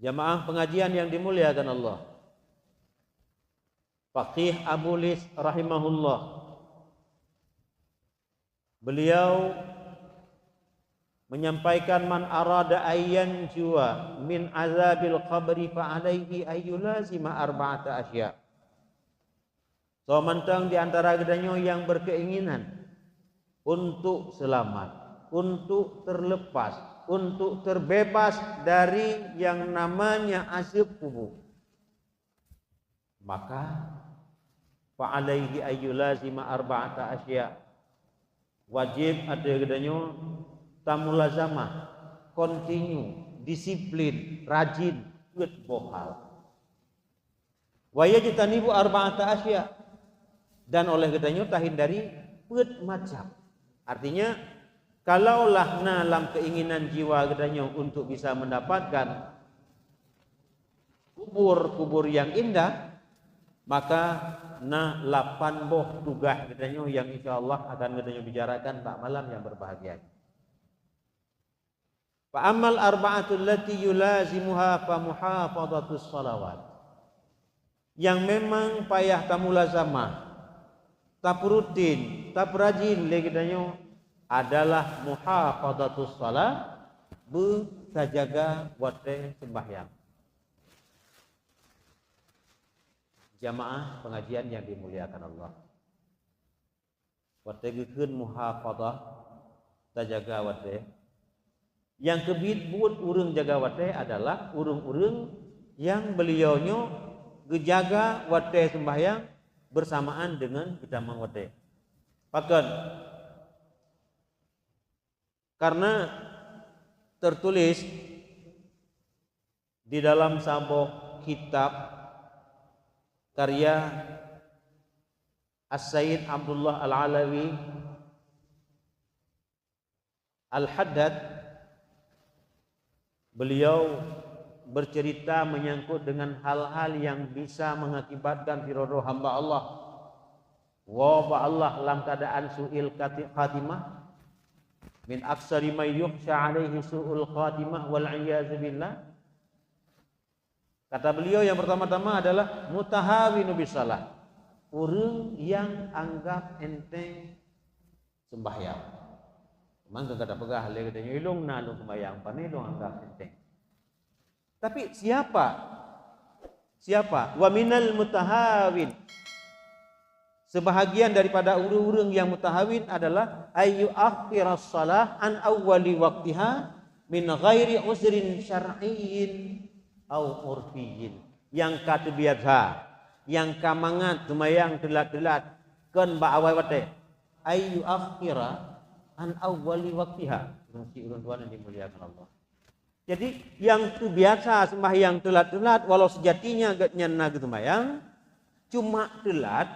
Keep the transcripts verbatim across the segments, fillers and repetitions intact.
Jamaah pengajian yang dimuliakan Allah. Faqih Abu Lis rahimahullah, beliau menyampaikan, "Man arada ayyan jua min azabil qabri fa alaihi ayyulazima arba'ata asya." Soe mantong di antara geutanyoe nyang berkeinginan untuk selamat, untuk terlepas, untuk terbebas dari yang namanya azab kubur, maka fa alaihi ayyulazima arba'ata asya. Wajib ateueh geutanyoe tamulazamah, continue, disiplin, rajin, peuet boh hal. Wa yajtanibu arba'ata asya, dan oleh geutanyoe tahindari peuet macam. Artinya, kalaulah na lam keinginan jiwa geutanyoe untuk bisa mendapatkan kubur-kubur yang indah, maka na lapan boh tugaih geutanyoe yang insya Allah akan geutanyoe bicarakan bak malam yang berbahagia ini. Fa ammal arba'atul lati yulazimuha fa muhafadhatus salawat. Yang memang payah tamulazamah, tapeurutin, tapeurajin lé geutanyoe adalah muhafadhatus shalah, beutajaga watée sembahyang. Jamaah pengajian yang dimuliakan Allah. Watée geukheun muhafadhah, tajaga watée. Nyang keubiet buet ureuëng jaga watée adalah ureuëng-ureuëng nyang beliau nyoe geujaga watée sembahyang bersamaan dengan geutamong watée. Pakon? Karena tertulis di dalam saboh kitab karya As-Sayyid Abdullah Al-Alawi Al-Haddad, beliau bercerita menyangkut dengan hal-hal yang bisa mengakibatkan sidroe-droe hamba Allah woe bak Allah lam keadaan su'il khati-, khatimah, min aktsari may yukhsha alaihi su'ul khatimah wal iyazu billah. Kata beliau yang pertama-tama adalah mutahawinu bisalah, ureuëng yang anggap enteng sembahyang. Memang kata peugah lé geutanyoe, ilong na lôn sembahyang, pane lôn anggap enteng. Tapi siapa? Siapa? Wa minal mutahawin. Sebahagian daripada ureuëng-ureuëng yang mutahawin adalah ayu akhiras salah an awwali waktiha min ghairi uzrin syar'iyyin au urfiyyin. Yang ka terbiasa, yang ka mangat sembahyang teulat-teulat, kon bak awai watée. Ayu akhira an awwali waktiha. Ureuëng tuan yang dimuliakan Allah. Jadi, nyang teubiasa sembahyang teulat-teulat, walau sejatinya gobnyan na geuseumbahyang, cuma teulat,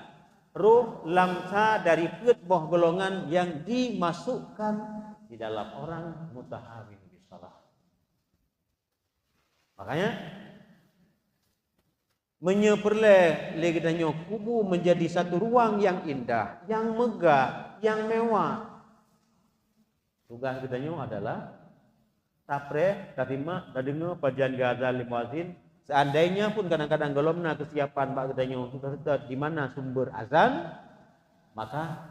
roh lam sa dari peuet boh golongan yang dimasukkan di dalam orang mutahawin bisalah. Makanya, meunyoe peureulée lé geutanyoe kubu menjadi satu ruang yang indah, yang megah, yang mewah, tugaih geutanyoe adalah tapreh, tasimak, tadeungoe pajan geuazan lé muazin. Seandainya pun kadang-kadang gohlom na kesiapan bak geutanyoe untuk taseutôt di mana sumber azan, maka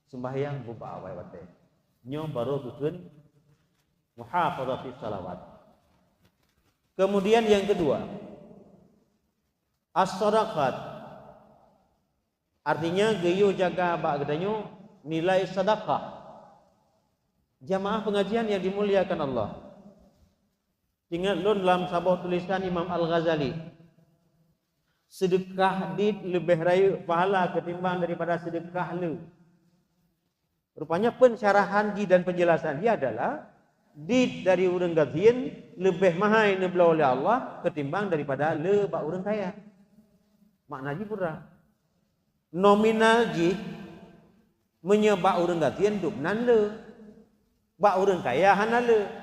sembahyang bubak awai watée. Nyoe barô geukheun muhafazah fi salawat. Kemudian yang kedua, as-sadaqat. Artinya geuyue jaga bak geutanyoe nilai sedekah. Jamaah pengajian yang dimuliakan Allah. Ingat lôn lam saboh tulisan Imam Al-Ghazali, "Seudeukah dit leubeh rayeuk pahala keutimbang daripada seudeukah le." Rupanya pensyarahan jih dan penjelasan jih adalah dit dari ureuëng gasien leubeh mahai neubloe lé Allah keutimbang daripada le bak ureuëng kaya. Makna jih peue? Nominal jih, meunyoe bak ureuëng gasien dum nan le, bak ureuëng kaya hana le.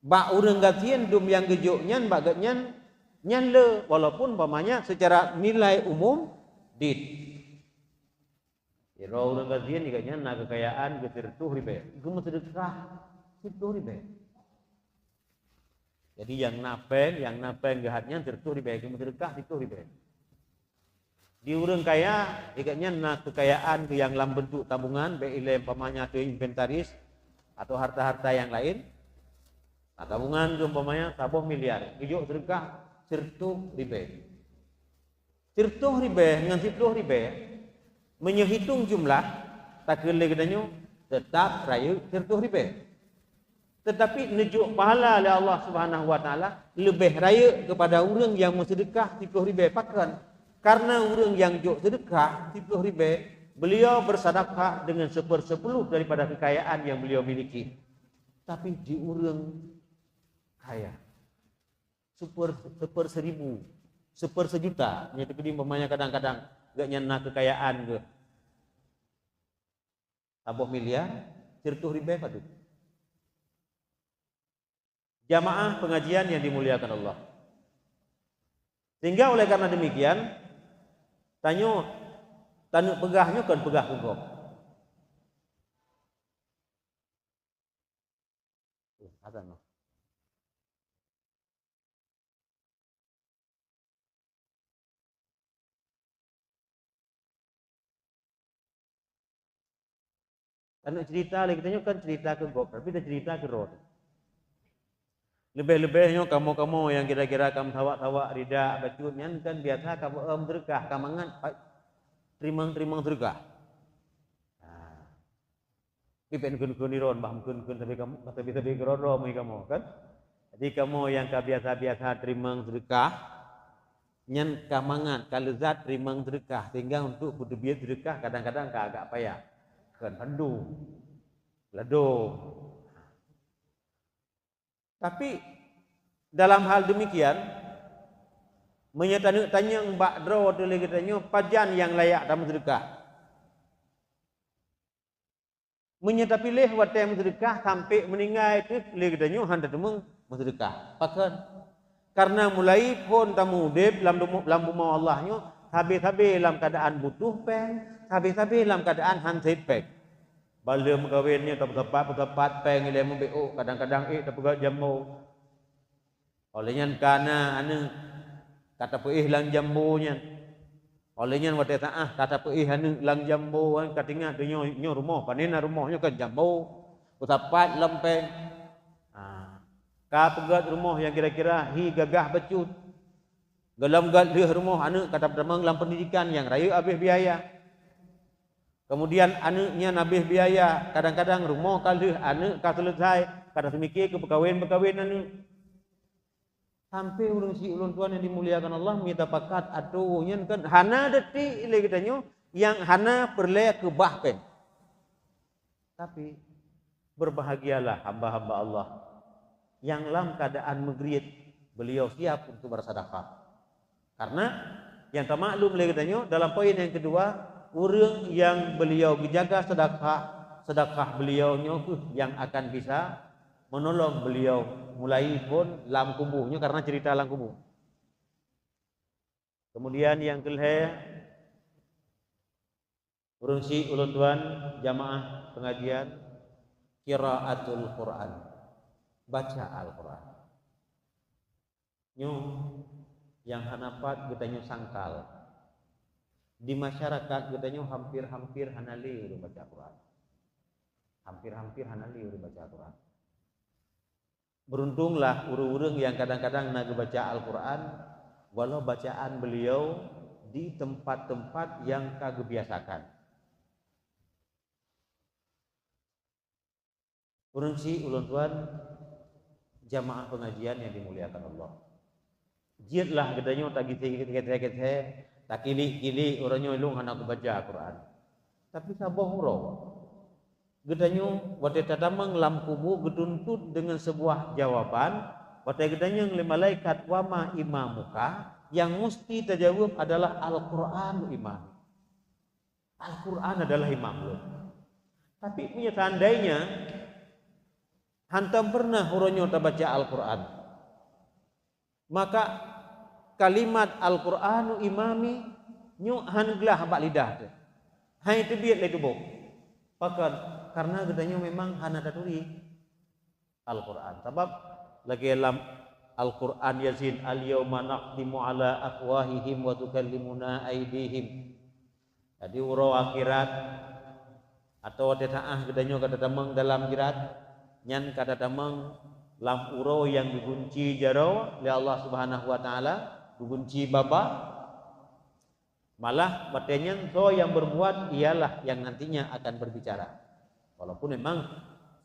Bak ureuëng gasien dum nyang geujok nyan bak gobnyan nyan le, walaupun umpamanya secara nilai umum dit. Sidroe ureuëng gasien gobnyan na keukayaan geusireutôh ribée, geumeuseudeukah sireutôh ribée. Jadi nyang na péng, nyang na péng geuhat nyan sireutoh ribée, geumeuseudeukah sireutoh ribée. Di ureuëng kaya, ikat nyan na keukayaan nyang lam beuntuk tabungan, bék ilée umpamanya ateueh inventaris atau harta-harta nyang laén. Nah, tabungan geuh umpamanya saboh miliar, geujok seudeukah sireutoh ribée. Sireutoh ribée ngon siploh ribée, meunyoe hitong jumlah, takheun lé geutanyoe, teutap rayeuk sireutoh ribée. Teutapi neujok pahala lé Allah Subhanahu wa Taala leubeh rayeuk keupada ureuëng nyang meuseudeukah siploh ribée. Pakon? Karena ureuëng nyang jok seudeukah siploh ribée, beliau bersedekah dengan sepersepuluh daripada kekayaan yang beliau miliki. Tapi di ureuëng kaya, seper, seperseribu, sepersejuta, nyan teukeudi umpamanya kadang-kadang gobnyan na keukayaan geuh saboh miliar, sireutoh ribée padub. Jamaah pengajian yang dimuliakan Allah. Sehingga oleh karena demikian, tanyoe taneuk peugah nyoe kon peugah keu gob. Eh, azan noh. Taneuk cerita lé geutanyoe kan cerita keu gob, tapi tacerita keu droe. Leubeh-leubeh nyoe kamoe-kamoe nyang kira-kira ka meusawak-sawak rida bacut nyan kan biasa ka beu-, meuseudeukah, ka mangat pa-, teurimong-teurimong seudeukah. Nah. Pipék neukheun-kheun iron, bah meukheun-kheun sabe kamoe, sabe-sabe keudroe-droe mui kamoe, kan? Jadi kamoe nyang ka biasa-biasa teurimong seudeukah, nyan ka mangat, ka leuzat teurimong seudeukah, sehingga untuk peuteubiet seudeukah kadang-kadang ka agak payah. Kan, aduh, ladôm. Tapi, dalam hal demikian, meunyoe taneuk tanyong bak droe teuh lé geutanyoe, pajan nyang layak tameuseudeukah? Meunyoe tapiléh watée meuseudeukah sampoe meuninggai teuh lé geutanyoe hana tateumeung meuseudeukah. Pakon? Karena mulai phon tameudeb lam dumo-, lam bumoe Allah nyoe, sabe-sabe lam keuadaan butuh péng, sabe-sabe lam keuadaan han sép péng. Ban lheueh meukawen nyoe tapeusapat-peusapat péng ilée meubiôh, kadang-kadang ék tapeugét jambo. Óh lheueh nyan ka na aneuëk ka tapeuéh lam jambo nyan. Óh lheueh nyan watée saát ka tapeuéh aneuëk lam jambo nyan, ka teuingat nyoe, nyoe rumoh, pane na rumoh nyoe kan jambo. Peusapat lom péng. Ha. Ka peugét rumoh nyang kira-kira hi gagah bacut. Gohlom gét lheueh rumoh aneuëk ka tapeutamong lam peundidikan nyang rayeuk habéh biaya. Kemudian aneuëk nyan habéh biaya, kadang-kadang rumoh ka lheueh aneuëk ka seuleusai, ka taseumike keu peukawen-peukawen aneuëk. Sampoe ureuëng syiek ulôn tuan nyang dimuliakan Allah, meunyoe tapakat ateueh nyan kan hana detik lé geutanyoe nyang hana peureulée keubah péng. Tapi, berbahagialah hamba-hamba Allah nyang lam keuadaan meugriet, beliau siap untuk bersedekah. Karena nyang tamaklum lé geutanyoe dalam poin nyang keudua, ureuëng nyang beliau geujaga sedekah, sedekah beliau nyoe kheueh nyang akan bisa menolong beliau mulai phon lam kubu nyoe karena cerita lam kubu. Kemudian nyang keulhée, ureuëng syiek ulôn tuan, jamaah pengajian, qiraatul Quran, baca Al-Quran. Nyoe nyang hana pat geutanyoe sangkal. Di masyarakat geutanyoe hampir-hampir hana lé ureuëng baca Quran. Hampir-hampir hana lé ureuëng baca Quran. Beruntunglah ureuëng-ureuëng nyang kadang-kadang na geubaca Al-Quran, walau bacaan beliau di tempat-tempat nyang ka geubiasakan. Ureuëng syiek ulôn tuan, jamaah pengajian nyang dimuliakan Allah. Jeuetlah geutanyoe tagisi-gisi, takilik-kilik, uroe nyoe lôn hana kubaca Quran. Tapi saboh uroe, geutanyoe watée tatamong lam kubu geutuntot deungon seubuah jawaban, watée geutanyong lé malaikat, "Wa ma imamuka?" Nyang musti tajaweueb adalah, "Al-Quranu imami." Al-Quran adalah imam lôn. Tapi meunyoe seandainya hantom pernah uroe nyoe tabaca Al-Quran, maka kalimat "Al-Quranu imami" nyoe hana glah bak lidah teuh. Hai teubiet lé tuboh. Pakon? Karena geutanyoe memang hana taturi Al-Quran. Sabab lagée lam Al-Quran Yasin, "Al-yauma nakhtimu ala afwahihim wa tukallimuna aidihim." Jadi uroe akhirat, atau watée taah geutanyoe ka tatamong dalam akhirat, nyan ka tatamong lam uroe nyang geugunci jaroe lé Allah Subhanahu wa Taala, geugunci babah. Malah watée nyan soe nyang berbuat ialah yang nantinya akan berbicara. Walaupun memang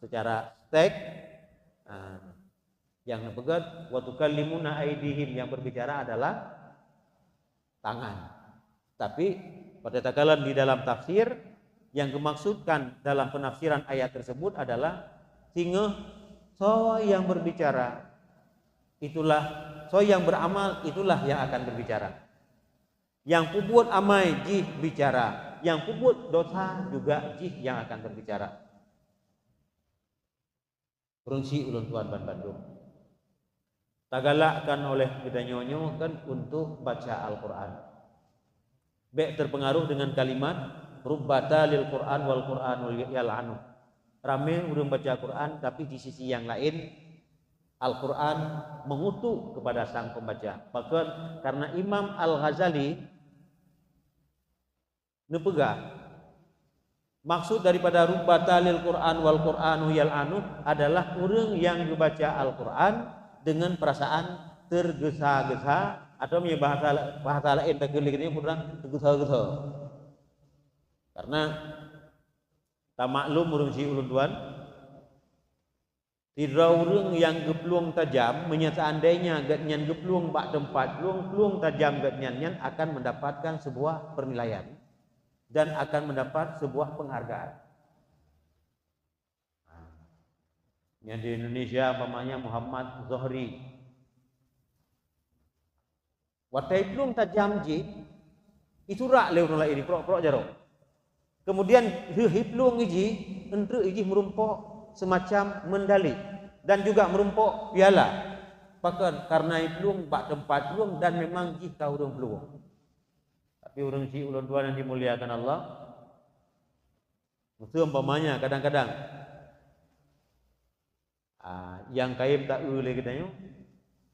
secara teks, ah, nyang neupeugah, "Wa tukallimuna aidihim," yang berbicara adalah tangan. Tapi, pada takalon di dalam tafsir, yang dimaksudkan dalam penafsiran ayat tersebut adalah singoh soe yang berbicara, itulah, soe yang beramal, itulah yang akan berbicara. Yang peubuet amai jih bicara, yang peubuet dosa juga jih yang akan berbicara. Ureuëng syiek ulôn tuan banmandum. Tagalakkan oleh geutanyoe nyoe kan untuk baca Al-Quran. Bék terpengaruh dengan kalimat, "Rubba talil Quran wal Quranu yal'anu." Ramé ureuëng baca Quran, tapi di sisi yang lain, Al-Quran mengutuk kepada sang pembaca. Bahkan karena Imam Al-Ghazali neupeugah, maksud daripada "Rubba talil Quran wal Quranu yal'anu" adalah ureuëng yang geubaca Al-Quran dengan perasaan tergesa-gesa, atau meunyoe bahasa, bahasa laén takheun lé geutanyoe, kurang tergesa-gesa. Karena tamaklum ureuëng syiek ulôn tuan, sidroe ureuëng nyang geuplueng tajam, meunyoe seandainya gobnyan geuplueng bak teumpat plueng, plueng tajam gobnyan nyan akan mendapatkan sebuah penilaian dan akan mendapat sebuah penghargaan. Nyang di Indonesia umpamanya Muhammad Zohri. Watée plueng tajam jih, isurak lé ureuëng laén, iprok-prok jaroe. Kemudian lheueh iplueng jih, eunteuk jih meurumpok semacam mendali dan juga meurumpok piala. Pakon? Karena iplueng bak teumpat plueng dan memang jih ka ureuëng plueng. Tapi ureuëng syiek ulôn tuan yang dimuliakan Allah, miseu umpamanya kadang-kadang, ah, nyang kayém ta-eu lé geutanyoe,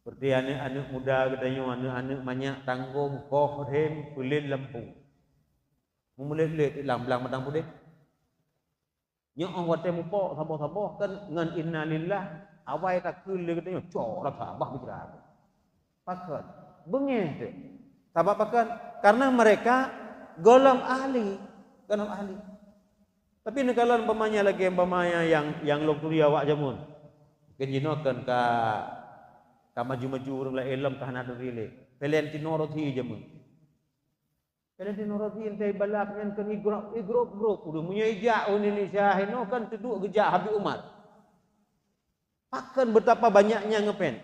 seperti aneuëk-aneuëk muda geutanyoe, aneuëk-aneuëk manyak tanggong, koh rhem, peulén lampôh. Meumulet-ulet lam blang batang putéh. Nyoe watée mupok saboh-saboh kan ngon innalillah, awai takheun lé geutanyoe, cok rasa bah bicara. Pakon? Beungéh teuh. Sabab pakon? Karena mereka golom ahli, golom ahli. Tapi neukalon umpamanya lagée umpamanya nyang, nyang lôn turi awak jameun. Mungkin jinoe kan ka, ka maju-maju ureuëng laén lom ka hana turi lé. Valentino Rossi jameun. Valentino Rossi entah ibalap nyan kan igrop, igrop-grop ureuëng. Meunyoe ijak u Indonesia hinoe kan teuduek geujak Habib Umar. Pakon betapa banyaknya ngepen?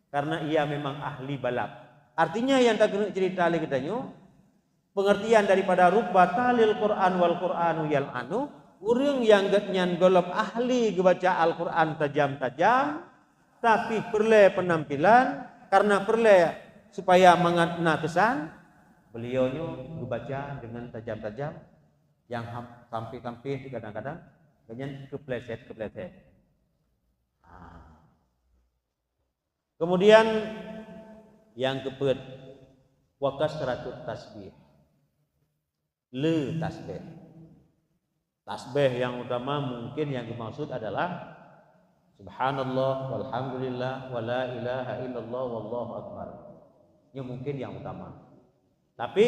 Karena ia memang ahli balap. Artinya nyang takeuneuk cerita lé geutanyoe, pengertian daripada rubba talil Quran wal Quranu yal'anu, ureuëng nyang gobnyan golom ahli geubaca Al-Quran tajam-tajam, tapi peureulée penampilan, karena peureulée supaya mangat na keusan, beliau nyoe geubaca dengan tajam-tajam, nyang ham-, sampé-sampé kadang-kadang gobnyan keupleset-keupleset. Ha. Kemudian nyang keupeuet, wa kasratut tasbih. Le tasbih. Tasbih nyang utama mungkin nyang dimaksud adalah subhanallah, walhamdulillah, wa la ilaha illallah, wallahu akbar. Nyoe mungkin nyang utama. Tapi,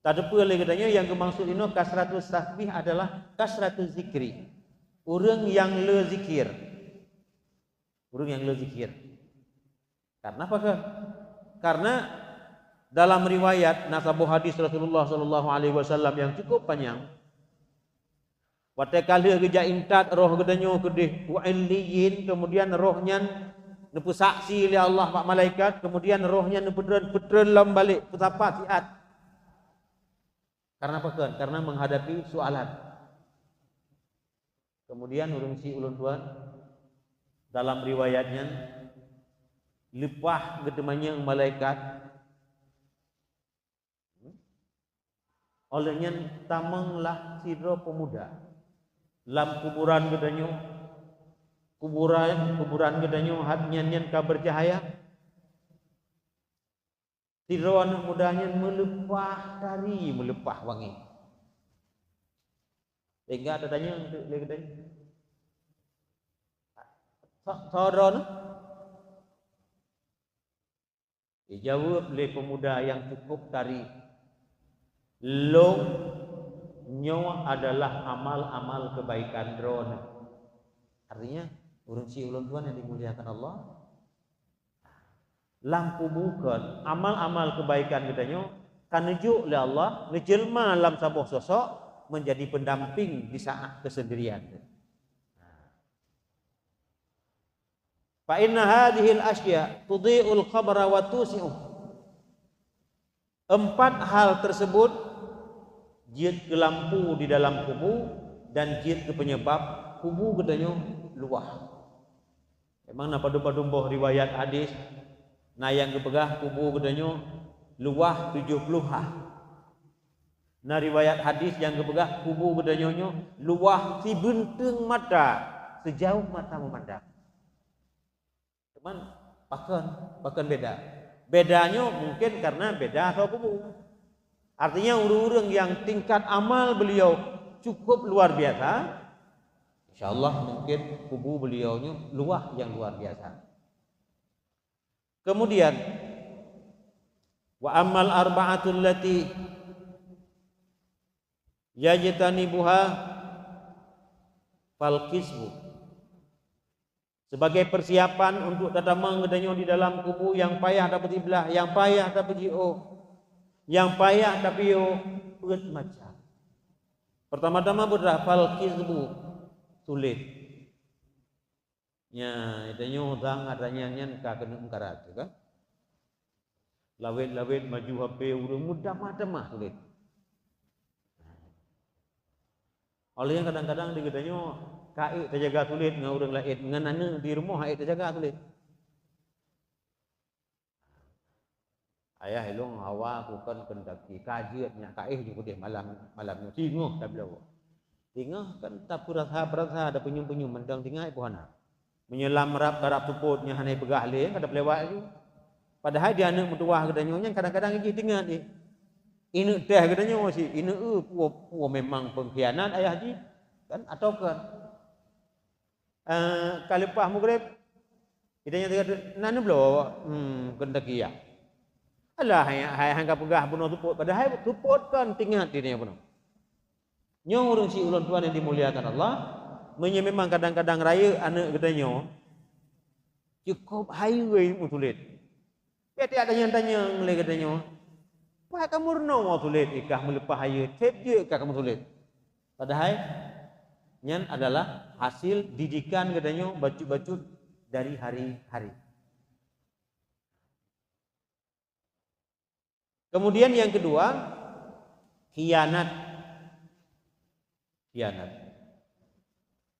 tateupeue lé geutanyoe nyang dimaksud inoe kasratut tasbih adalah kasratuz zikri. Ureuëng nyang le zikir. Ureuëng nyang le zikir. Karena apa keuh? Karena dalam riwayat na saboh hadis Rasulullah sallallahu alaihi wasallam nyang cukup panyang, watée ka lheueh geujak intat roh geutanyoe keudeh u Illiyin, kemudian roh nyan neupeusaksi lé Allah bak malaikat, kemudian roh nyan neupeutreun, peutreun lom balek, peusapat siat. Karena apa keuh? Karena menghadapi soalan. Kemudian ureuëng syiek ulôn tuan, dalam riwayat nyan, leupah geuteumanyong malaikat, óh lheueh nyan tamonglah sidroe peumuda lam kuburan geutanyoe, Kuburan, kuburan geutanyoe hat nyan-nyan ka bercahaya. Sidroe aneuk muda nyan meuleupah tari, meuleupah wangi. Sehingga tatanyong lé geutanyoe, "Soe, soe droeneuh?" Dijaweueb lé pemuda nyang cukup tari, "Lôn nyoe adalah amal-amal keubaikan droeneuh." Artinya, ureuëng si ulôn tuan nyang dimuliakan Allah, lam kubu kon amal-amal keubaikan geutanyoe ka neujok lé Allah, neujeulma lam saboh sosok menjadi pendamping di saat kesendirian. Fa inna hadhil asya tudhi'ul qabra wa tusi'u. Empat hal tersebut jeuet keu lampu di dalam kubu dan jeuet keu penyebab kubu geutanyoe luwah. Memang na padum-padum boh riwayat hadis, na nyang geupeugah kubu geutanyoe luwah tujoh ploh ha. Na riwayat hadis nyang geupeugah kubu geutanyoe nyoe luwah sibeunteung mata, sejauh mata memandang. Cuman, pakon, pakon beda? Bedanyoe mungkin karena beda soe kubu. Artinya, ureuëng-ureuëng nyang tingkat amal beliau cukup luar biasa, insya Allah mungkin kubu beliau nyoe luwah nyang luar biasa. Kemudian, wa ammal arba'atul lati yajtanibuha fal kisbu. Sebagai persiapan untuk tatamong geutanyoe di dalam kubu nyang payah tapeujibeulaih, nyang payah tapeujiôh, nyang payah tapiôh peuet macam. Pertama-tama beurah fal kisbu, tuléh. Nya, geutanyoe sang atra nyan, nyan ka keuneuk meukarat, kan? Lawét-lawét maju hapé ureuëng meutamah-tamah tuléh. Oleh nyan kadang-kadang di geutanyoe ka ék tajaga tuléh ngon ureuëng laén, ngon aneuk di rumoh ék tajaga tuléh. Ayah ilôn hawa kukon keundaki, ka jeuet nyak kaéh ju keudeh malam, malam nyoe singoh tabloe. Singoh kan tapeurasa-peurasa, tapeunyum-peunyum mantong tinggai poh hana. Meunyoe lam rab-, karab seupôt nyan hana jipeugah lé, ka tapeulewat laju. Padahai di aneuk meutuwah geutanyoe nyan kadang-kadang jih teuingat jih. Ineuk teh geutanyoe sit, ineuk eu puwoe, puwoe memang peungkhianat ayah jih, kan, atawa kon. Eh, ka leupah Maghrib, geutanyoe teuka, "Na neubloe awak?" "Hmm, keundaki ya." Alah, hai, hai, han ka peugah bunoe seupôt, padahai seupôt kon teuingat di tanyoe bunoe. Nyoe ureuëng si ulôn tuan nyang dimuliakan Allah, meunyoe memang kadang-kadang rayeuk aneuk geutanyoe, cukôp hayeue meutuléh. Tiep-tiep tanyong-tanyong lé geutanyoe, "Pat kamoe meurunoe tuléh, i kah meuleupah hayeue, seb jeuet kah kamoe tuléh?" Padahai nyan adalah hasil didikan geutanyoe bacut-bacut dari hari-hari. Kemudian yang kedua, khianat. Khianat.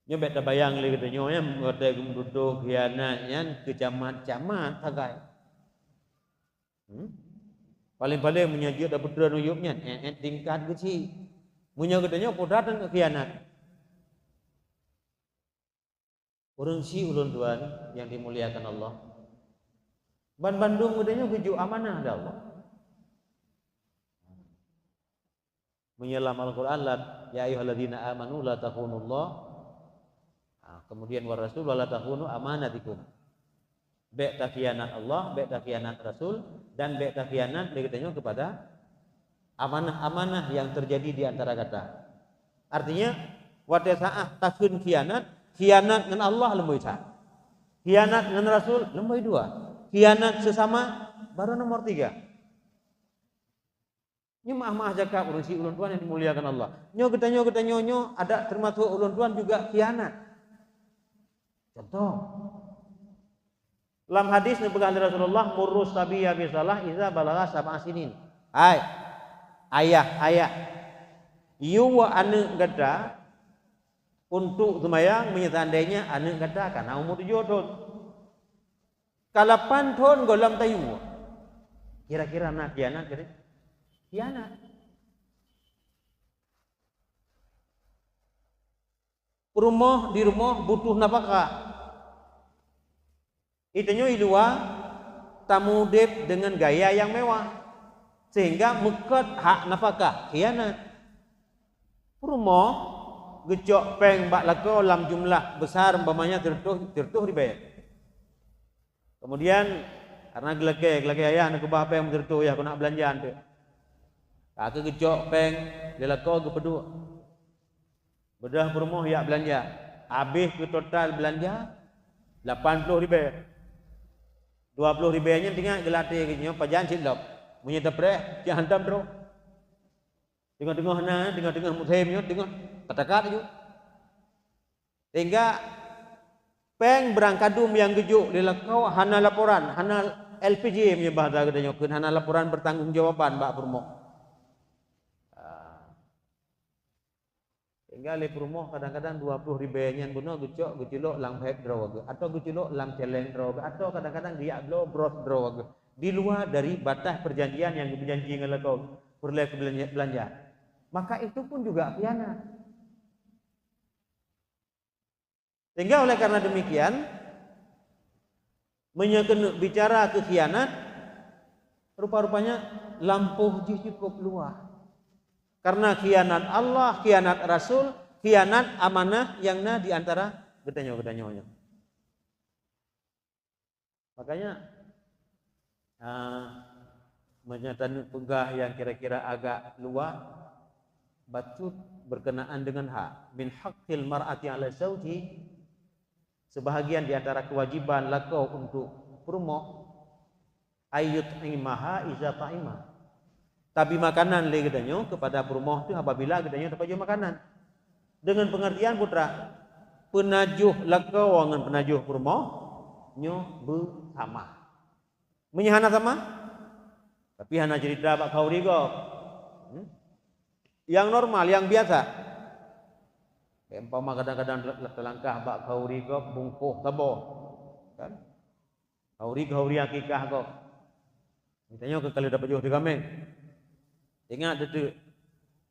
Nyoe bék tabayang lé geutanyoe, ya, watée geumeututoe khianat nyan keu camat-camat sagai. Hmm? Paléng-paléng meunyoe jeuet dapeutrön u yup nyan, eh, eh, tingkat geuchik. Meunyoe geutanyoe peue that keu khianat. Ureuëng si ulôn tuan nyang dimuliakan Allah, banmandum geutanyoe geujok amanah lé Allah. Meunyoe lam Al-Qur'an, la, "Ya ayyuhalladzina amanu la takhunullah." Ha, kemudian, "War rasul wa la takhunu amanatikum." Bék takhianat Allah, bék takhianat Rasul, dan bék takhianat lé geutanyoe kepada amanah-amanah yang terjadi di antara gata. Artinya, watée saát takheun khianat, khianat ngon Allah leumboi sa. Khianat ngon Rasul leumboi dua. Khianat sesama baru nomor tiga. Nyoe meuah-meuah jakab ureuëng si ulôn tuan nyang dimuliakan Allah. Nyoe geutanyoe, geutanyoe nyoe adak teumasok ulôn tuan juga khianat. Contoh, lam hadis neupeugah lé Rasulullah, "Murrus sabiyya bis shalah idza balagha sab'a sinin." Hai ayah, ayah, yue aneuk gata untuk seumayang meunyoe seandainya aneuk gata ka na umu tujoh thon. Ka lapan thon gohlom tayue. Kira-kira na khianat keu? Khianat. Rumoh, di rumoh butuh nafakah. Geutanyoe i luwa tamudeb deungon gaya nyang mewah, sehingga meukot hak nafakah, khianat. Peurumoh geucok péng bak lakoe lam jumlah besar, umpamanya sireutôh, sireutôh ribèe. Kemudian, karena geulakèe, geulakèe, "Ayah, neukeubah péng sireutôh, yah, keuneuk beulanja eunteuk." Ka geucok péng lé lakoe geupeuduek. Beudôh peurumoh jak beulanja. Habéh keu total beulanja lapan ploh ribèe. Dua ploh ribèe nyan teuingat geulatèe geuh nyoe pajan cit lom. Meunyoe teupreh, cit hantom droe. Teungoh-teungoh na, teungoh-teungoh musém nyoe, teungoh tatakat laju. Sehingga péng beurangkadum nyang geujok lé lakoe hana laporan, hana L P J meunyoe bahasa geutanyoe kheun, hana laporan pertanggungjawaban bak peurumoh. Ah. Sehingga lé peurumoh kadang-kadang dua ploh ribèe nyan bunoe geucok geuculok lam bèk droe geuh, atau geuculok lam céléng droe geuh, atau kadang-kadang geujak bloe bros droe geuh di luwa dari batas perjanjian nyang geupeujanji ngon lakoe peureulèe keu beulanja, beulanja. Maka itu pun juga khianat. Sehingga oleh karena demikian, meunyoe keuneuk bicara keu khianat, rupa-rupanya lampôh jih cukup luwah. Karena khianat Allah, khianat Rasul, khianat amanah nyang na di antara geutanyoe-geutanyoe nyoe. Makanya, ah, meunyoe taneuk peugah nyang kira-kira agak luwah, bacut berkenaan dengan hak. Min haqqil mar'ati 'ala zauji, sebahagian di antara kewajiban lakoe untuk peurumoh, ayyut'imaha iza ta'ima. Tabri makanan lé geutanyoe kepada peurumoh teuh apabila geutanyoe tapajoh makanan. Deungon pengertian putra, peunajoh lakoe ngon peunajoh peurumoh nyoe beusama. Meunyoe hana sama, tapi hana cerita bak khauri gob. Hmm? Yang normal, yang biasa. Umpama kadang-kadang teulangkah bak khauri gob bungkôh saboh. Kan? Khauri, khauri akikah gob. Geutanyoe ka lheueh tapajoh teuh kaméng. Ingat teuk,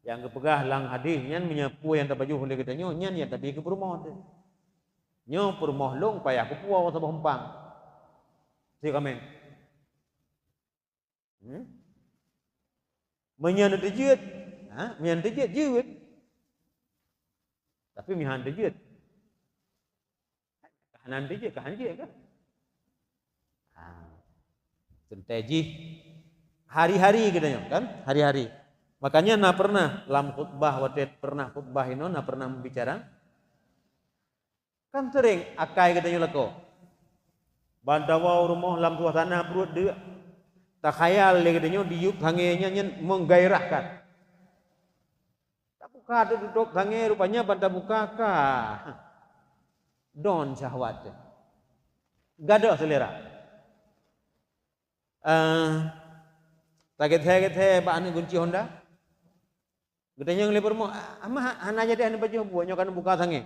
nyang geupeugah lam hadis nyan, meunyoe peue nyang tapajoh lé geutanyoe, nyan nyang tabi keu peurumoh teuh. Nyoe peurumoh lôn payah kupuwoe saboh umpang. Teuh kaméng. Hmm? Meunyoe neuteujeuet, ha, meunyoe neuteujeuet, jeuet. Tapi meuhan teujeuet. Ka hana teujeuet, ka hana jeuet kan? Ha. Teuntèe jih hari-hari geutanyoe kan, hari-hari. Makanya na pernah lam khutbah, watèe pernah khutbah inoe na pernah meubicara. Kan sering akai geutanyoe lakoe. Ban tawoe u rumoh lam suasana pruet deuk. Takhayal lé geutanyoe diyueb sangé nyan, nyan menggairahkan. Tabuka, tatutup sangé, rupanya ban tabuka ka don syahwat teuh. Gadôh seulera. Eh, tagét-tagét bak aneuk gunci Honda. Geutanyong lé peurumoh, "Ah, amah, hana jadi aneuk pajoh buet nyoe ka neubuka sangé?"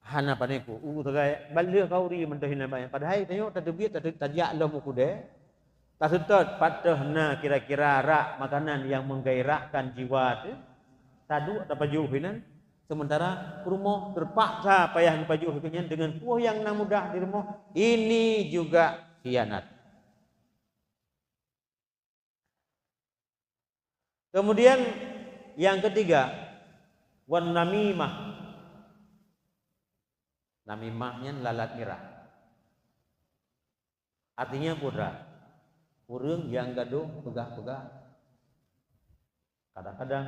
Hana pané ku, u sagai ban lheueh khauri mantong hinan banyak. Padahai tanyoe tateubiet, tatu-, tajak lom u keudè, taseutôt pat teuh na kira-kira rak makanan nyang menggairahkan jiwa teuh, taduek tapajoh hinan, sementara peurumoh teupaksa payah geupajoh geuh nyan deungon peue nyang na mudah di rumoh, ini juga khianat. Kemudian yang ketiga, wan namimah. Namimah nyan lalat mirah. Artinya putra, ureuëng nyang gadôh peugah-peugah, kadang-kadang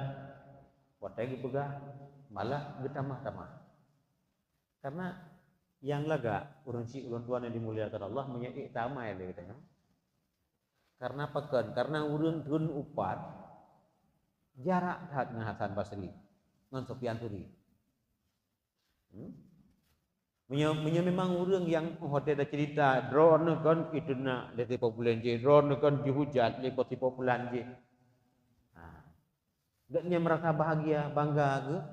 watèe geupeugah malah geutamah-tamah. Karena nyang lagak ureuëng syik ulôn tuan nyang dimuliakan Allah, meunyoe ék tamai lé geutanyoe. Karena pakon? Karena ureuëng thôn upat jarak that ngon Hasan Basri, ngon Sufyan Tsauri. Hmm? Meunyoe, meunyoe memang ureuëng nyang watèe taceurita, droeneuh kon itu na lé sipoh buleuen jih, droeneuh kon jihujat lé sipoh buleuen jih. Ha. Gobnyan merasa bahagia, bangga geuh.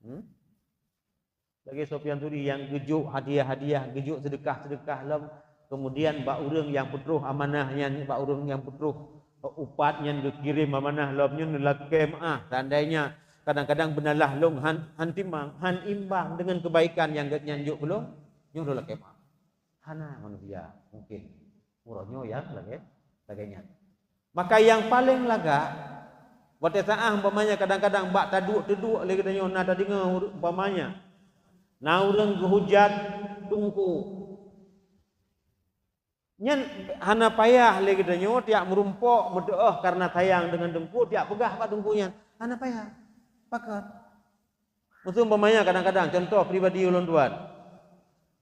Hmm? Lagèe Sufyan Tsauri nyang geujok hadiah-hadiah, geujok seudeukah-seudeukah lom, kemudian bak ureuëng nyang peutroh amanah nyan, bak ureuëng nyang peutroh upat nyan geukirém amanah lom nyoe neulakèe meu'ah. Seandainya kadang-kadang beunalah lôn han, han timang, han imbang deungon keubaikan nyang gobnyan jok keu lôn, nyoe lôn lakèe meu'ah. Hana manusia mungkin. Uroe nyoe nyang lagée, lagée nyan. Maka nyang paleng lagak, watée saah umpamanya kadang-kadang bak taduek-teuduek lé geutanyoe na tadeungoe umpamanya, na ureuëng geuhujat teungku. Nyan hana payah lé geutanyoe tiak meurumpok meuteuoh kareuna sayang deungon teungku, tiak peugah bak teungku nyan. Hana payah. Pakon? Meuseumpamanya kadang-kadang, contoh pribadi ulôn tuan.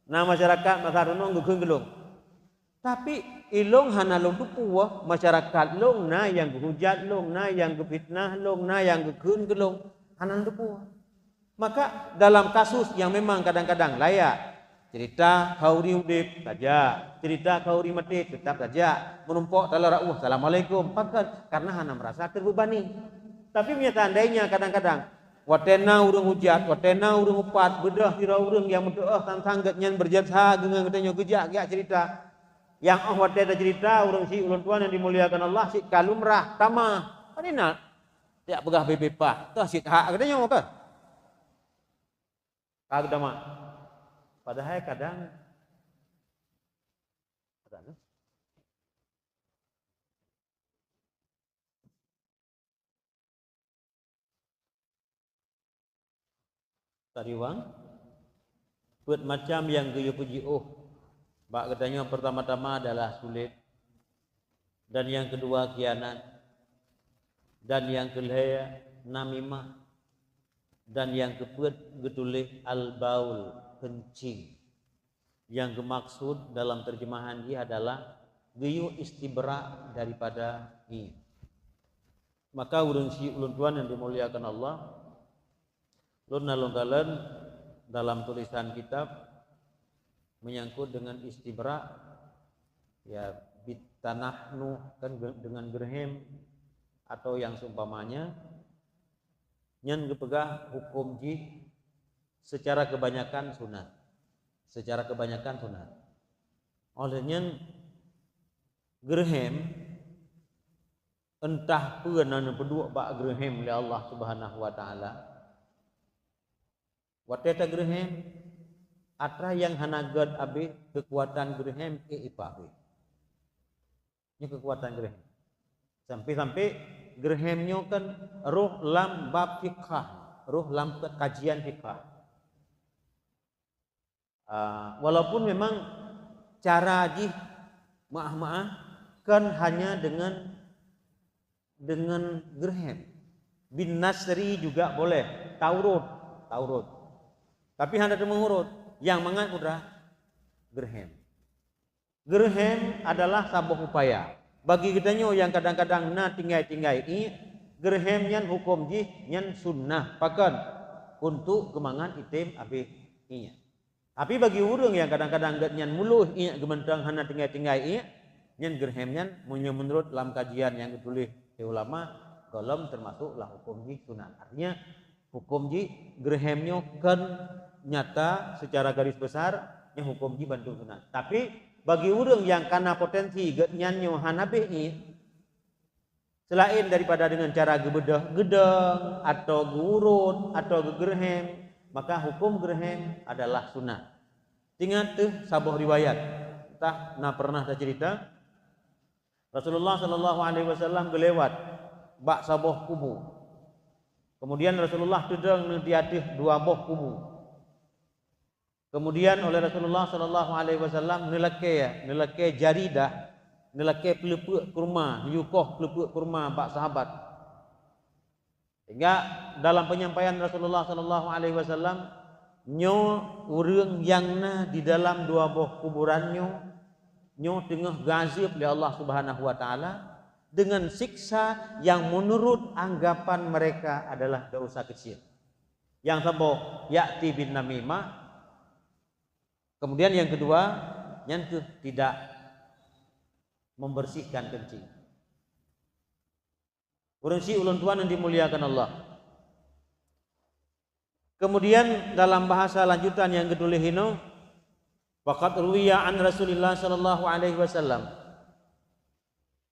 Na masyarakat masa runoe geukheun keu lôn. Tapi ilôn hana lôn teupeue, masyarakat lôn na nyang geuhujat lôn, na nyang geufitnah lôn, na nyang geukheun keu lôn, hana lôn teupeue. Maka dalam kasus nyang memang kadang-kadang layak, cerita khauri udeb, tajak. Cerita khauri maté, tetap tajak. Meurumpok taloe rauh, assalamualaikum. Pakon? Karena hana merasa terbebani. Tapi meunyo seandainya kadang-kadang watée na ureuëng hujat, watée na ureuëng upat, beudôh sidroe ureuëng nyang meuteuoh sang-sang geuhnyan beurjasa deungon geutanyoe geujak-jak cerita. Nyang óh watée tacerita ureuëng syiek ulôn tuan nyang dimuliakan Allah, cit ka lumrah tamah. Pane na tiak peugah bebe pah, toh cit hak geutanyoe kan? Ka geutamah. Padahai kadang Tariwang, peuet macam nyang geuyue peujiôh bak geutanyoe, pertama-tama adalah sulet, dan nyang keudua khianat, dan nyang keulhée namimah, dan nyang keupeuet geutuléh al-baul, keuncing. Nyang geumaksud dalam terjemahan jih adalah geuyue istibra daripada ié. Maka ureuëng syiek ulôn tuan nyang dimuliakan Allah, lôn na lôn kalon dalam tulisan kitab menyangkut dengan istibra, ya, bitanahnuh kan ge-, dengan geureuhem atau yang seumpamanya, nyan geupeugah huköm jih secara kebanyakan sunat. Secara kebanyakan sunat. Oleh nyan geureuhem Entah peue na neupeuduek bak geureuhem lé Allah Subhanahu wa Taala. Watée tageureuhem, atra nyang hana gét abéh, keukuatan geureuhem ék ipak abéh. Nyoe keukuatan geureuhem. Sampai-sampai geureuhem nyoe kan roh lam bab fiqah, roh lam kajian fiqah. Ah, walaupun memang cara jih meuáh-meuáh, kan hanya dengan, dengan geureuhem. Bin nasri juga boleh, taurot, taurot. Tapi hana teuma urot, nyang mangat mudah geureuhem. Geureuhem adalah saboh upaya. Bagi geutanyoe nyang kadang-kadang na tinggai-tinggai iék, geureuhem nyan huköm jih nyan sunnah, pakon? Untuk keumangat item abéh iék. Tapi bagi ureuëng nyang kadang-kadang gét nyan muloh iék geumeunteung hana tinggai-tinggai iék, nyan geureuhem nyan meunyoe meunurot lam kajian nyang geutuléh lé ulama, gohlom teumasok lam huköm jih sunat. Artinya, huköm jih geureuhem nyoe kon nyata secara garis besar, nyoe huköm jih bantu sunat. Tapi, bagi ureuëng nyang kana potensi gét nyan nyoe hana abéh iék, selain daripada dengan cara geubeudôh geudong, atau geuurot, atau geugeureuhem, maka huköm geureuhem adalah sunat. Ingat teuh saboh riwayat, entah na pernah tacerita, Rasulullah sallallahu alaihi wasallam geulewat bak saboh kubu. Kemudian Rasulullah teudong di ateueh dua boh kubu. Kemudian oleh Rasulullah sallallahu alaihi wasallam neulakée, neulakée jaridah, neulakée peuleupeuk kurma, neuyue koh peuleupeuk kurma bak sahabat. Sehingga dalam penyampaian Rasulullah sallallahu alaihi wasallam, nyoe ureuëng nyang na di dalam dua boh kuburan nyoe, nyoe teungoh geuazeueb lé Allah Subhanahu wa Taala dengan siksa yang menurut anggapan mereka adalah dosa kecil. Yang saboh, ya'ti bin namimah. Kemudian yang kedua, nyan keuh tidak membersihkan kencing. Ureuëng syiek ulôn tuan yang dimuliakan Allah. Kemudian dalam bahasa lanjutan yang geutuléh inoe, faqad ruwiya an Rasulillah sallallahu alaihi wasallam.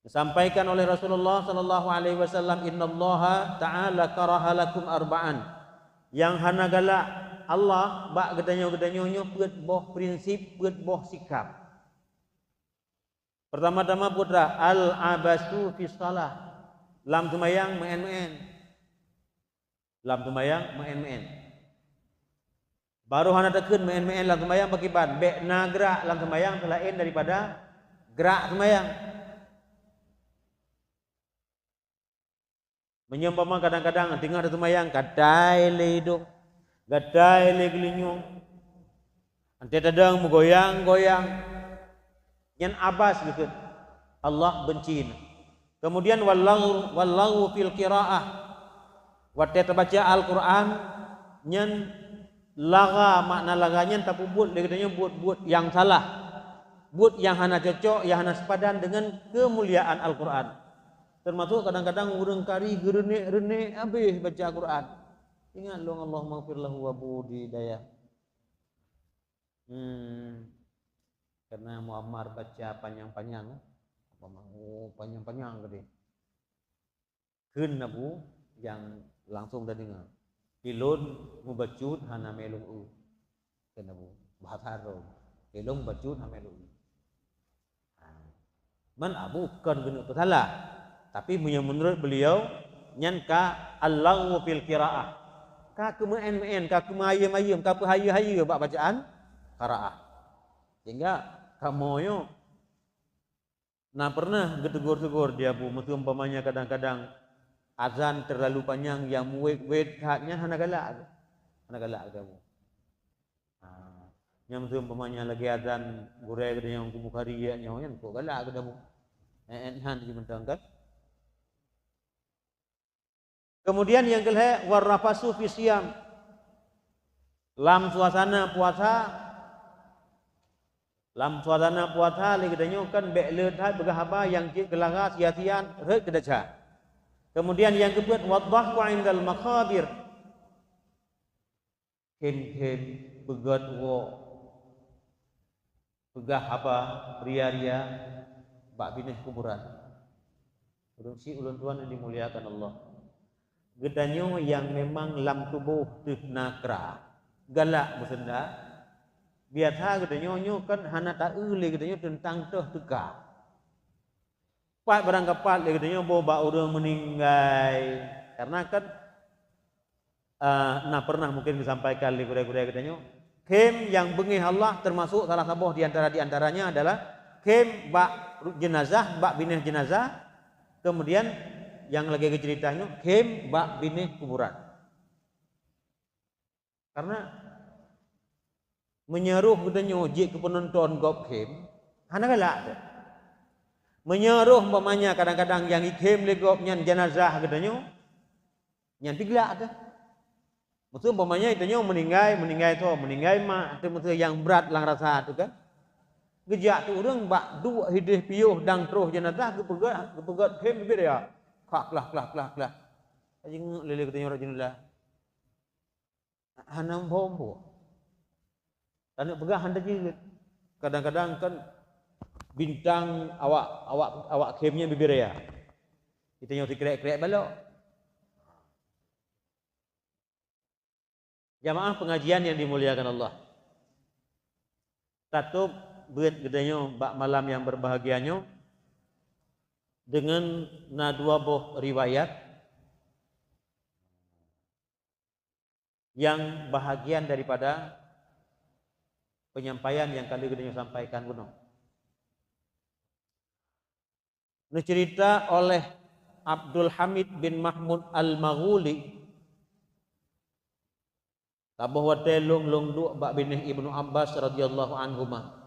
Disampaikan oleh Rasulullah sallallahu alaihi wasallam, "Innallaha ta'ala karaha lakum arba'an." Yang hana galak Allah bak geutanyoe-geutanyoe nyoe peuet boh prinsip, peuet boh sikap. Pertama-tama peue teuma, al-abasu fi shalah. Lam seumayang meu'en-meu'en. Lam seumayang meu'en-meu'en. Barô hana takheun meu'en-meu'en lam seumayang, pakriban? Bèk na grak lam seumayang seulaén daripada grak seumayang. Meunyoe umpama kadang-kadang teungoh taseumayang, gatai lé idong, gatai lé geulinyueng, watèe tadong meugoyang-goyang, nyan abas geukheun, Allah benci nyan. Kemudian wal-laghwu, wal-laghwu fil qiraah, watèe tabaca Al-Qur'an, nyan lagha, makna lagha nyan tapeubuet lé geutanyoe buet-buet nyang salah, buet nyang hana cocok, nyang hana seupadan deungon keumuliaan Al-Qur'an. Teumasok kadang-kadang ureueng kari geureunek-reunek habéh baca Al-Qur'an. Ingat lôn, "Allahummaghfir lahu wa budi dayah." Hmm. Karena Muammar baca panyang-panyang, oh, panyang-panyang tadi. Kheun Abu nyang langsong tadeungoe, "Ilôn mubacut hana mé lôn eu." Kheun Abu, bahasa Arab, "Ilôn mubacut hana mé lôn eu." Ha. Man Abu kon geuneuk peusalah, tapi meunyoe meunurot beuliau, nyan ka al-laghwu fil qiraah. Ka keumeu'en-meu'en, ka keumeuayeuem-ayeuem, ka peuhayeu-hayeu bak bacaan qiraah. Sehingga kamoe nyoe na pernah geutegur-tegur di Abu, meuseumpamanya kadang-kadang azan terlalu panyang nyang muet-muet that nyan hana galak, hana galak di Abu. Ha, nyan meuseumpamanya lagèe azan gurèe geutanyoe Teungku Bukhari nyoe nyan kok galak di Abu. Eh, eh, nyan jimeuntang kan? Kemudian nyang keulhèe, warrafasu fi siyam. Lam suasana puasa, lam suasana puasa lé geutanyoe kan bèk le that peugah haba nyang cit keulara sia-sia rhot keu desya. Kemudian nyang keupeuet, wadhahku indal maqabir. Khém-khém, peugöt woe, peugah haba ria-ria bak binéh kuburan. Ureueng syik ulôn tuan nyang dimuliakan Allah. Geutanyoe nyang memang lam tuboh teuh na kra, galak beuseunda, biasa geutanyoe nyoe kan hana taeu lé geutanyoe teuntang toh teuka. Pat barang ka pat lé geutanyoe boh bak ureueng meuninggai. Karena kan, eh, na pernah mungkin geusampaikan lé gurèe-gurèe geutanyoe, khém nyang beungéh Allah teumasok salah saboh di antara, di antaranya adalah khém bak ru-, jeunazah, bak binéh jeunazah, kemudian nyang lagèe geuceurita nyoe, khém bak binéh kuburan. Karena meunyoe roh geutanyoe jeuet keu peunonton gob khém, hana galak teuh. Meunyoe roh umpamanya kadang-kadang nyang jikhém lé gob nyan jeunazah geutanyoe, nyan pih galak teuh. Meuseu umpamanya geutanyoe meuninggai, meuninggai soe, meuninggai mak, atau meuseu nyang brat lam rasa teuh kan. Geujak teuh ureueng bak duek hidéh piôh dan troh jeunazah geupeugöt, geupeugöt khém bibit ya. Klah, klah, klah, klah, klah. Jingeuek lé-lé geutanyoe rot jeunazah. Hana muphom-phom. Taneuk peugah hana jeuet. Kadang-kadang kan bintang awak, awak, awak khém nyan bibit raya. Geutanyoe sikrek-krek balok. Jamaah pengajian yang dimuliakan Allah. Tatôb beuet geutanyoe bak malam yang berbahagia nyoe deungon na dua boh riwayat nyang bahagian daripada penyampaian nyang ka lheueh geutanyoe sampaikan bunoe. Neuceurita oleh Abdul Hamid bin Mahmud Al-Maghuli, saboh watèe lôn, lôn duek bak binéh Ibnu Abbas radhiyallahu anhuma.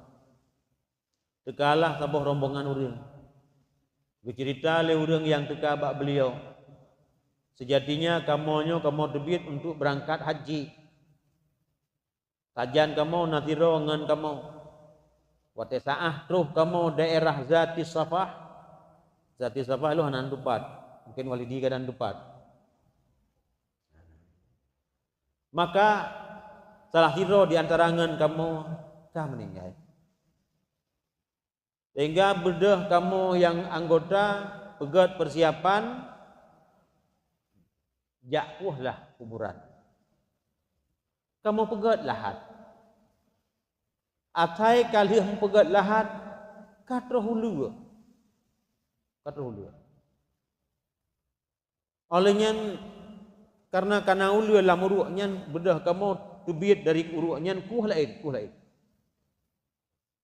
Teukalah saboh rombongan ureueng. Geuceurita lé ureueng nyang teuka bak beuliau, "Seujatinya kamoe nyoe kamoe teubiet untuk beurangkat haji. Sajan kamoe na sidroe ngon kamoe. Watèe saát troh kamoe daerah Zatis Safah," Zatis Safah lôn hana tupat, mungkin Walidi kadang tupat. Maka salah sidroe di antara ngon kamoe ka meuninggai. Sehingga beudôh kamoe nyang anggota peugöt peusiapan, jak puih lah kuburan. Kamoe peugét lahat. Asai ka lheueh meupeugét lahat, ka troh uleue. Ka troh uleue. Óh lheueh nyan, kareuna ka na uleue lam uruek nyan, beudôh kamoe teubiet dari uruek nyan kueh laén, kueh laén.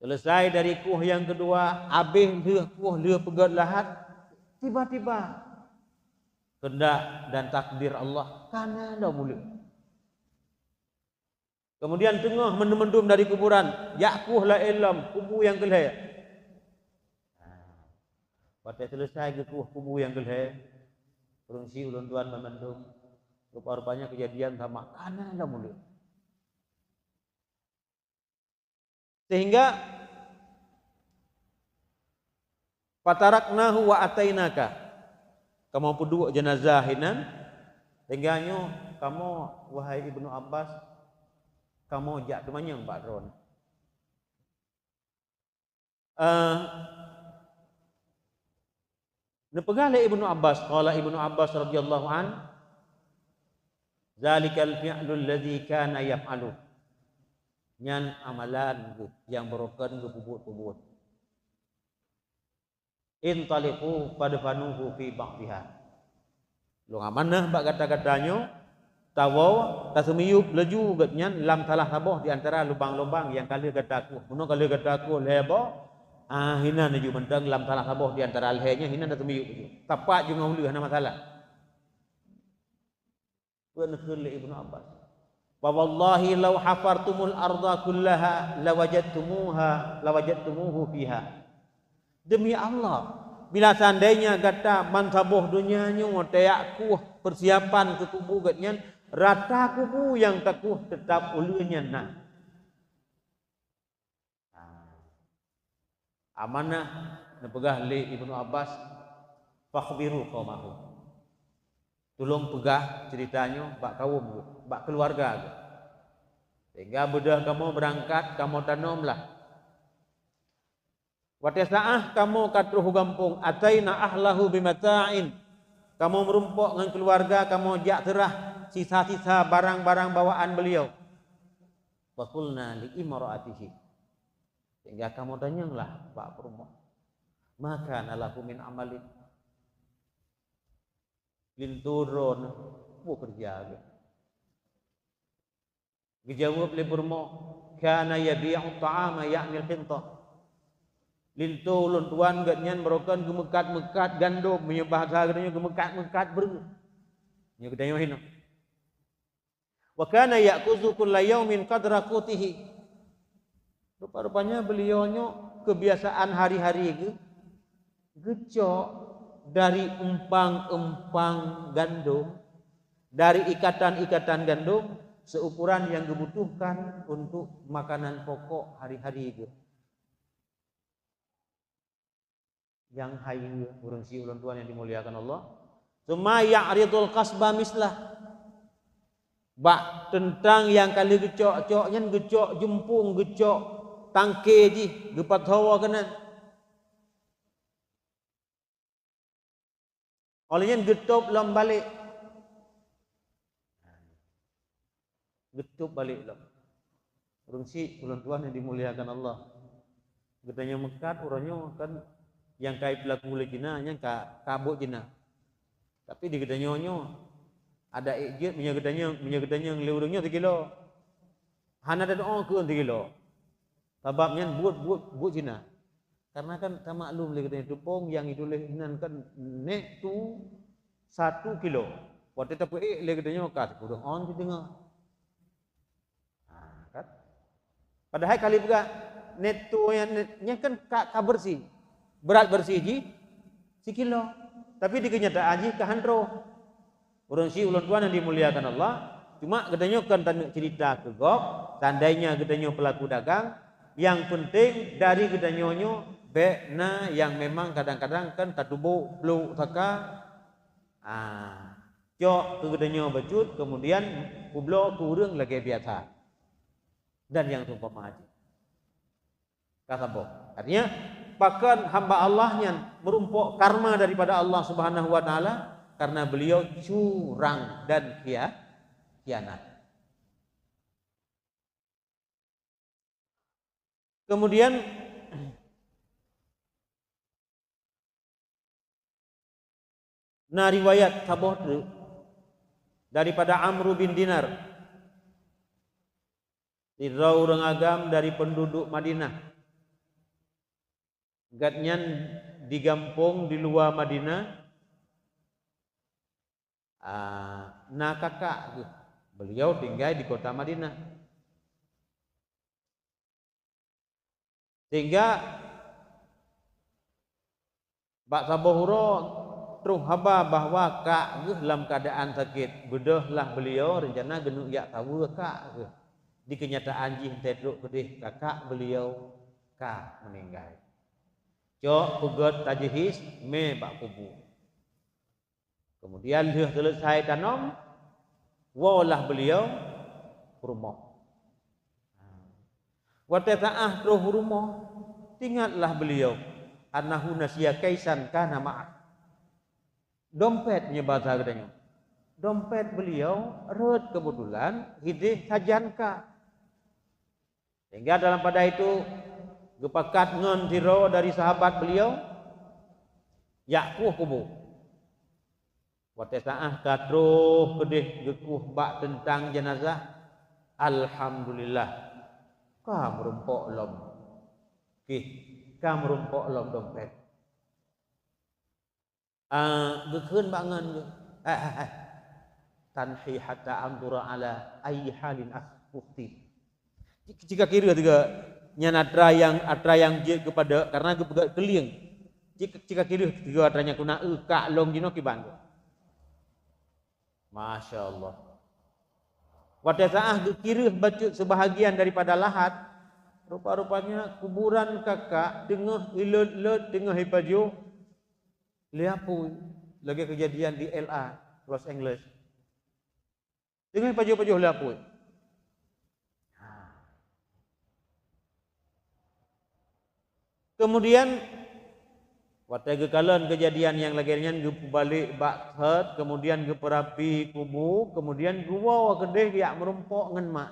Seuleusai dari kueh nyang keudua, habéh lheueh kueh lheueh peugét lahat, tiba-tiba keundak dan takdir Allah ka na lom uleue. Keumudian teungoh mandum-mandum dari kuburan, jak kueh laén lom kubu nyang keulhée. Watée seuleusai geukueh kubu nyang keulhée, ureuëng sie ulôn tuan banmandum, rupa-rupanya keujadian sama, ka na lom uleue. Sehingga, "Fataraknahu wa atainaka." Kamoe peuduek jeunazah inan, sehingga nyoe kamoe, wahai Ibnu Abbas, kamoe jak teumanyong bak droeneuh. Eh, neupeugah lé Ibnu Abbas, qala Ibnu Abbas radhiyallahu an, "Zalikal fi'lul ladzi kana yaf'alu." Nyan amalan geuh nyang barokon geupeubuet-peubuet. "Intaliqu fadfanuhu fi ba'diha." Lôn amanah bak gata-gata nyoe, tawoe, taseumiyueb laju gobnyan lam salah saboh di antara lubang-lubang nyang ka lheueh gata kueh. Meunyoe ka lheueh gata kueh lhée boh, ah, hinan laju mantong lam salah saboh di antara lhée nyan, hinan taseumiyueb laju. Tapat ju ngon uleue, hana masalah. Peue neukheun lé Ibnu Abbas, "Fa wallahi law hafartumul arda kullaha lawajadtumuha, lawajadtumuhu fiha." Demi Allah, bila seandainya gata bansaboh donya nyoe tajak kueh persiapan keu kubu gobnyan, rata kubu nyang takueh teutab uleue nyan na. Amanah neupeugah lé Ibnu Abbas, "Fakhbiru qaumahu." Tulông peugah ceurita nyoe bak kawöm geuh, bak keuluwarga geuh. Sehingga beudôh kamoe beurangkat, kamoe tanom lah. Watée saát kamoe ka troh u gampông, "Ataina ahlahu bimata'in." Kamoe meurumpok ngon keuluwarga, kamoe jak seurah sisa-sisa barang-barang bawaan beuliau. "Wa qulna li imra'atihi." Sehingga kamoe tanyong lah bak peurumoh, "Ma kana lahu min amalin?" Linto droeneuh peue keureuja geuh? Geujaweueb lé peurumoh, "Kana yabi'u ta'ama, ya'nil hinthah." Linto ulôn tuan gobnyan barokon geumeukat-meukat gandom, meunyoe bahasa geutanyoe geumeukat-meukat breueh. Nyoe geutanyoe hinoe. "Wa kana ya'khuzu kulla yaumin qadra qutihi." Rupa-rupanya beuliau nyoe keubiasaan hari-hari geuh, geucok dari eumpang-eumpang gandom, dari ikatan-ikatan gandom, seukuran nyang geubutuhkan untuk makanan pokok hari-hari geuh. Nyang hayeue, ureuëng sie ulôn tuan nyang dimuliakan Allah. "Tsumma ya'ridul qasba mislah." Bak teuntang nyang ka lheueh geucok-cok nyan, geucok jumpung, geucok tangke jih, geupathoe keunan. Óh lheueh nyan geutôb lom balek. Geutôb balek lom. Ureuëng sie ulôn tuan nyang dimuliakan Allah. Geutanyoe meukat uroe nyoe kan nyang ka jipeulaku lé Cina nyan ka, ka buet Cina. Tapi di geutanyoe nyoe ada ék jeuet meunyoe geutanyoe, meunyoe geutanyoe lé ureuëng nyoe sikilo. Hana teudoe keu sikilo. Sabab nyan buet, buet, buet Cina. Karena kan tamaklum lé geutanyoe teupông nyang jituléh inan kan next to satu kilo. Watée tapeuék lé geutanyoe ka sikureueng ôn sideungoe. Ha, kan? Padahai ka lheueh peugah next to nyan, nyan kan ka, ka beureusi. Brat beureusi jih sikilo. Tapi di keunyataan jih ka han troh. Ureuëng sie ulôn tuan nyang dimuliakan Allah, cuma geutanyoe kon taneuk ceurita keu gob, seandainya geutanyoe peulaku dagang, nyang peunteng dari geutanyoe nyoe bék na nyang memang kadang-kadang kan tatuboh plôk saka, ah, cok keu geutanyoe bacut, keumudian peubloe keu ureuëng lagée biasa. Dan nyang seumpama jih. Ka saboh. Artinya, pakon hamba Allah nyan meurumpok karma daripada Allah Subhanahu wa Taala karena beliau curang dan khia-, khianat. Kemudian, na riwayat saboh treuk daripada Amru bin Dinar, sidroe ureuëng agam dari penduduk Madinah. Gobnyan di gampông di luwa Madinah, ah, na kakak geuh. Beliau tinggai di kota Madinah. Sehingga bak saboh uroe troh haba bahwa kak geuh lam keuadaan sakét. Beudôhlah beliau rencana geuneuk jak saweue kak geuh. Di keunyataan jih watée trok keudeh kakak beliau ka meuninggai. Cok peugét tajhiz mé bak kubu. Kemudian lheueh seuleusai tanom, woe lah beliau u rumoh. Watée saát troh u rumoh, teuingatlah beliau, annahu nasiya kaisan kana ma'ah. Dompet nyoe basa geutanyoe. Dompet beliau rhot keubeutulan ideh sajan kak. Sehingga dalam pada itu geupakat ngon sidroe dari sahabat beliau, jak kueh kubu. Watée saát ka troh keudeh geukueh bak teuntang jeunazah, alhamdulillah, ka meurumpok lom. Kih, ka meurumpok lom dompet. Ah, geukheun bak ngon geuh, "Eh, eh, eh, tanhi hatta anzura ala ayyi halin akh-, ukhti." Cit-, cit ka kireueh tiga nyan atra nyang, atra nyang jeuet keupada, karena geupeugah keulieng. Cit-, cit ka kireueh tiga atra nyang kuna, "Eh, kak lôn jinoe kiban." Masya Allah. Watée saát geukireueh bacut seubahagian daripada lahat, rupa-rupanya kuburan kakak teungoh ilot-lot, teungoh ipajoh lé apui, lagée keujadian di L A, Los Angeles. Teungoh ipajoh-pajoh lé apui. Kemudian, watée geukalon keujadian nyang lagée nyan, geupeubalek bak thot, kemudian geupeurapi kubu, kemudian geuwoe keudeh jak meurumpok ngon mak.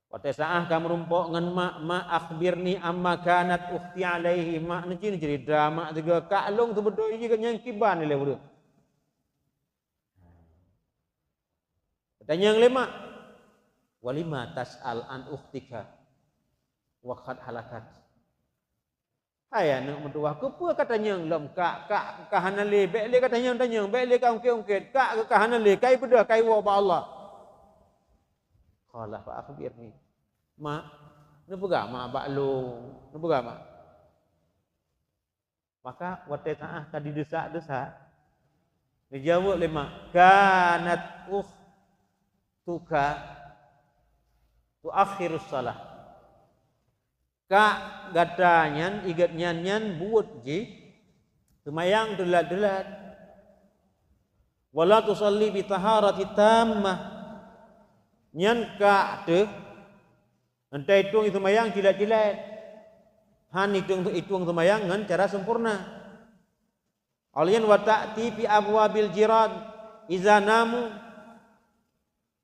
Watée saát ka meurumpok ngon mak, "Mak, akhbirni amma kanat ukhti alaihi." Mak, neuci neucerita mak tiga, "Kak lôn seubeutôi jih nyan kiban ilée ureuëng." Geutanyong lé mak, "Walima tas'al an ukhtika wa qad halakat?" Hai aneuëk meutuwah, keupeue ka tanyong lom kak, kak ka hana lé, bék lé ka tanyong-tanyong, bék lé ka ungkét-ungkét, kak ka hana lé, ka ibeudôh, ka iwoe bak Allah. Qala fa akhbirni. Mak, neupeugah mak bak lôn, neupeugah mak. Maka watée saát ka didesak-desak, neujaweueb lé mak, "Kanat ukhtuka tuakhirus shalah." Kak gata nyan, igét nyan, nyan buet jih seumayang teulat-teulat. "Wala tusalli bi taharati tammah." Nyan kak teuh, entah itong seumayang cilat-cilat. Han itong, itong seumayang ngon cara sempurna. Alien wa ta'ti fi abwabil jiran iza namu.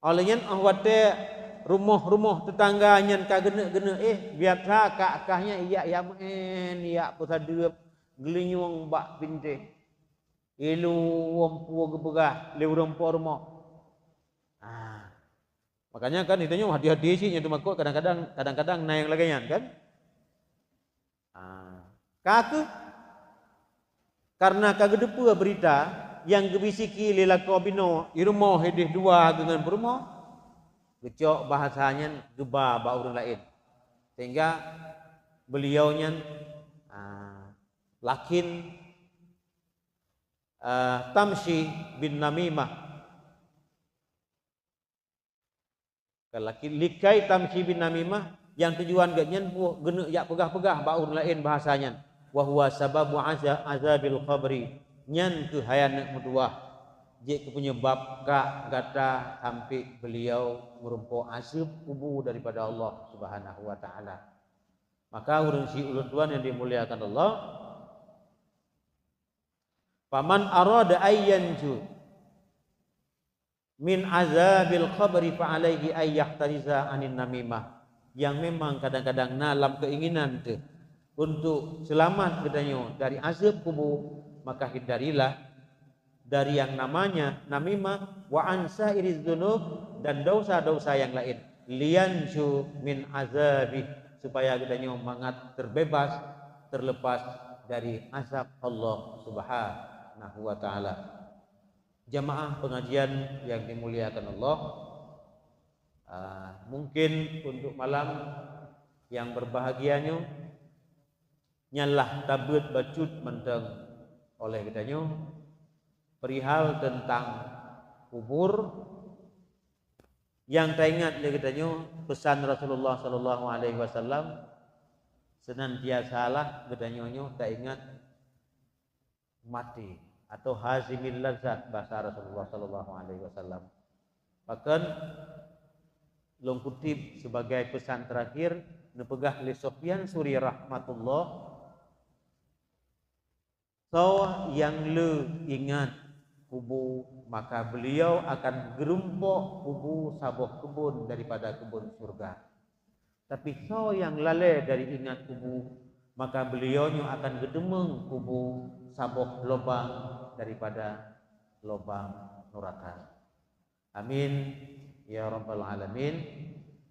Alien oh watée rumoh-rumoh teutangga nyan ka geuneuk-geuneuk, eh, biasa kak-kak nyan ijak, ijak meu'en, ijak peusadeueb, geulinyueng bak pintoe. Ilôn pue geupeugah lé ureuëng po rumoh. Ah. Makanya kan, itu nyoe hati-hati sih, nyan teumakot kadang-kadang, kadang-kadang na nyang lagée nyan kan. Ah. Ka kheueh, karena ka geuteupeue beurita nyang geubisiki lé lakoe binoe i rumoh ideh dua deungon peurumoh, geucok bahasa nyan geuba bak ureuëng laén. Sehingga beliau nyan, ah, lakin, ah, tamshi bin namimah. Ka laki-, likai tamshi bin namimah, nyang tujuan geuh nyan boh geuneuk jak peugah-peugah bak ureuëng laén bahasa nyan. Wa huwa sababu aza-, azabil qabri. Nyan kheueh hai aneuëk meutuwah, jeuet keu peunyebab kak gata sampoe beliau meurumpok azeueb kubu daripada Allah Subhanahu wa Ta'ala. Maka ureuëng siulôn tuan nyang dimuliakan Allah, faman arada ayyanju min azabil qabri fa alaihi ay yahtariza anin namimah. nyang memang kadang-kadang na lam keinginan teuh untuk seulamat geutanyoe dari azab kubu, maka hindarilah dari yang namanya namimah, wa an sairiz dzunub, dan dosa-dosa yang lain, lianju min azabih, supaya geutanyoe mangat terbebas, terlepas dari azab Allah Subhanahu wa Taala. Jamaah pengajian yang dimuliakan Allah, ah, mungkin untuk malam yang berbahagia nyoe, nyan lah tabeuet bacut mantong oleh geutanyoe perihal tentang kubur, nyang taingat lé geutanyoe pesan Rasulullah sallallahu alaihi wasallam, senantiasalah geutanyoe nyoe taingat maté, atau hazimil lazat bahasa Rasulullah sallallahu alaihi wasallam. Bahkan lôn kutip sebagai pesan terakhir, neupeugah lé Sufyan Sauri rahmatullah, "Soe nyang le ingat kubu, maka beliau akan geurumpok kubu saboh keubon daripada keubon syurga. Tapi soe nyang lalée dari ingat kubu, maka beliau nyoe akan geuteumeung kubu saboh lobang daripada lobang nuraka." Amin ya rabbal alamin.